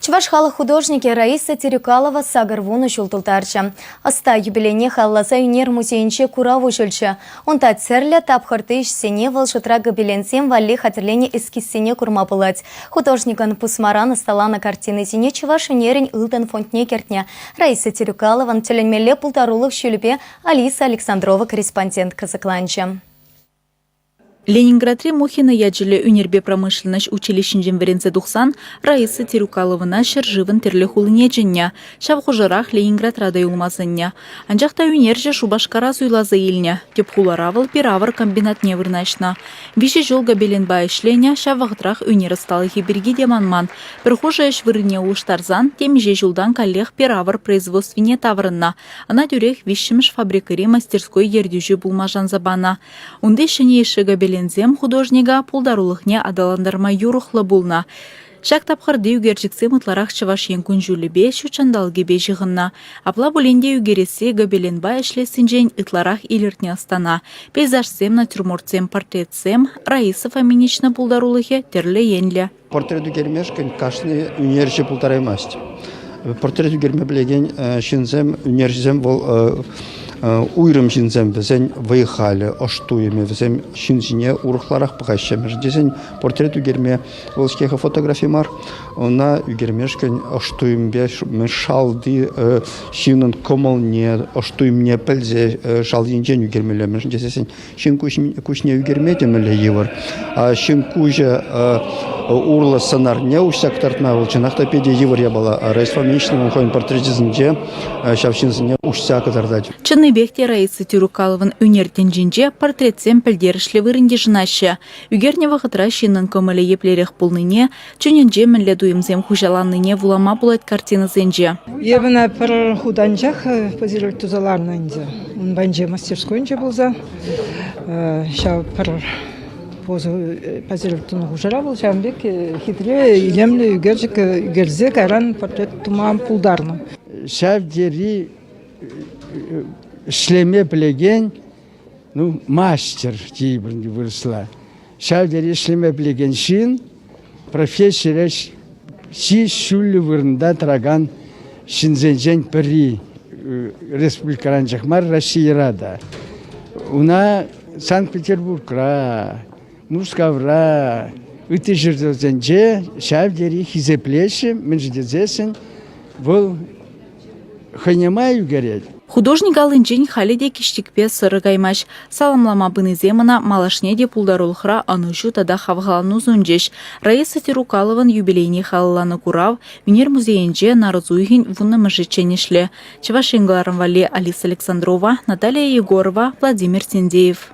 Чӑваш халӑх художникӗ Раиса Терюкалова 80 ҫул тултарчӗ. Ӑста юбилейне халалласа ӳнер музейӗнче курав уҫӑлчӗ. Унта тӗрлӗ тапхӑрти ӗҫсене, вӑл шутра гобеленсем валли хатӗрленӗ эскизсене курма пулать. Художникӑн пусмаран ӑсталанӑ картинисене чӑваш ӳнерӗн ылтӑн фондне кӗртнӗ. Раиса Терюкалован тӗлӗнмелле пултарулӑх ҫулӗпе Алиса Александрова корреспондент кӑсӑкланчӗ. Ленинградри Мухина ячӗллӗ ӳнерпе промышленноҫ училищинчен вӗренсе тухсан Раиса Терюкаловӑна ҫӗршывӑн тӗрлӗ хулине чӗннӗ. Ҫав хушӑрах Ленинградра та юлма сӗннӗ. Анчах та ӳнерҫӗ Шупашкара суйласа илнӗ. Тӗп хулара вӑл пир-авӑр комбинатне вырнаҫнӑ. Виҫӗ ҫул гобеленпа ӗҫленӗ, ҫав вӑхӑтрах ӳнер ӑсталӑхӗ пирки те манман. Пӗр хушӑ ӗҫ вырӑнне улӑштарсан темиҫе ҫултан каллех пир-авӑр производствине таврӑннӑ. Ӑна тӳрех виҫҫӗмӗш фабрикӑри мастерской ертӳҫи пулма шанса панӑ. Унти ҫӗнӗ йышши гобеленсем художника пултарулӑхне аталантарма юрӑхлӑ пулнӑ. Ҫак тапхӑрти ӳкерчӗксем ытларах Чӑваш Ен кун-ҫулӗпе, ҫут ҫанталӑкӗпе ҫыхӑннӑ. Апла пулин те ӳкересси гобеленпа ӗҫлессинчен ытларах илӗртнӗ ӑстана. Пейзажсем, натюрмортсем, портретсем Раиса Фоминична пултарулӑхӗ тӗрлӗ енлӗ. Портрет ӳкермешкӗн кашни ӳнерҫӗ пултараймасть. Портрет ӳкерме пӗлекен ҫынсем, ӳнерҫӗсем вӑл уйрӑм ҫынсем, вӗсен вӑй-халӗ, ӑш туйӑмӗ, вӗсем ҫын ҫине урӑхларах пӑхаҫҫӗ. Мӗншӗн тесен портрет ӳкерме вӑл-ҫке фотографи мар, ӑна ӳкермешкӗн ӑш туйӑмпе шалти ҫыннӑн кӑмӑлне, ӑш туйӑмне пӗлсе шал енчен ӳкермелле. Мӗншӗн тесен Ҫын куҫне ӳкерме те мӗнле йывӑр. Ҫын куҫӗ урлӑ сӑнарне уҫса кӑтартма вӑл чӑнах та питӗ йывӑр япала. Раиса Фоминична хӑйӗн портречӗсенче ҫав ҫынсене уҫса кӑтартать. Чӑннипех те Раиса Тюрукаловӑн ӳнер тӗнчинче портретсем пӗлтерӗшлӗ вырӑн йышӑнаҫҫӗ. Ӳкернӗ вӑхӑтра ҫыннӑн кӑмӑлӗ еплерех пулнине, чунӗнче мӗнле туйӑмсем хуҫаланнине вулама пулать картинӑсенче. Эпӗ ӑна пӗр хут анчах позировать туса ларнӑ ӗнтӗ. Ун патӗнче мастерскойӗнче пулса ҫав пӗр поза позировать тунӑ хушӑра вӑл ҫавӑн пек хитре, илемлӗ ӳкерчӗк ӳкерсе кайран портрет тума пултарнӑ. Ҫав тери ӗҫлеме пӗлекен ну, мастер тейӗпӗр вырӑсла. Ҫав тери ӗҫлеме пӗлекен ҫын профессире чи ҫӳллӗ вырӑнта тӑракан ҫынсенчен пӗри республикӑра анчах мар, Российӑра та. Уна Санкт-Петербургра, Мускавра, ытти ҫӗршывсенче ҫав тери хисеплеҫҫӗ, мӗншӗн тесессӗн вӑл хӑйне май ӳкерет. Художник аллинчен халӗ те киҫтӗкпе сӑрӑ каймасть. Саламлама пынисем ӑна малашне те пултарулӑхра ӑнӑҫу тата хавхалану сунчӗҫ. Раиса Терукалован юбилейне халалланӑ курав ӳнер музейӗнче нарӑс уйӑхӗн вуннӑмӗшӗччен ӗҫлӗ. Чӑваш Ен кӑларӑм валли Алиса Александрова, Наталия Егорова, Владимир Сендеев.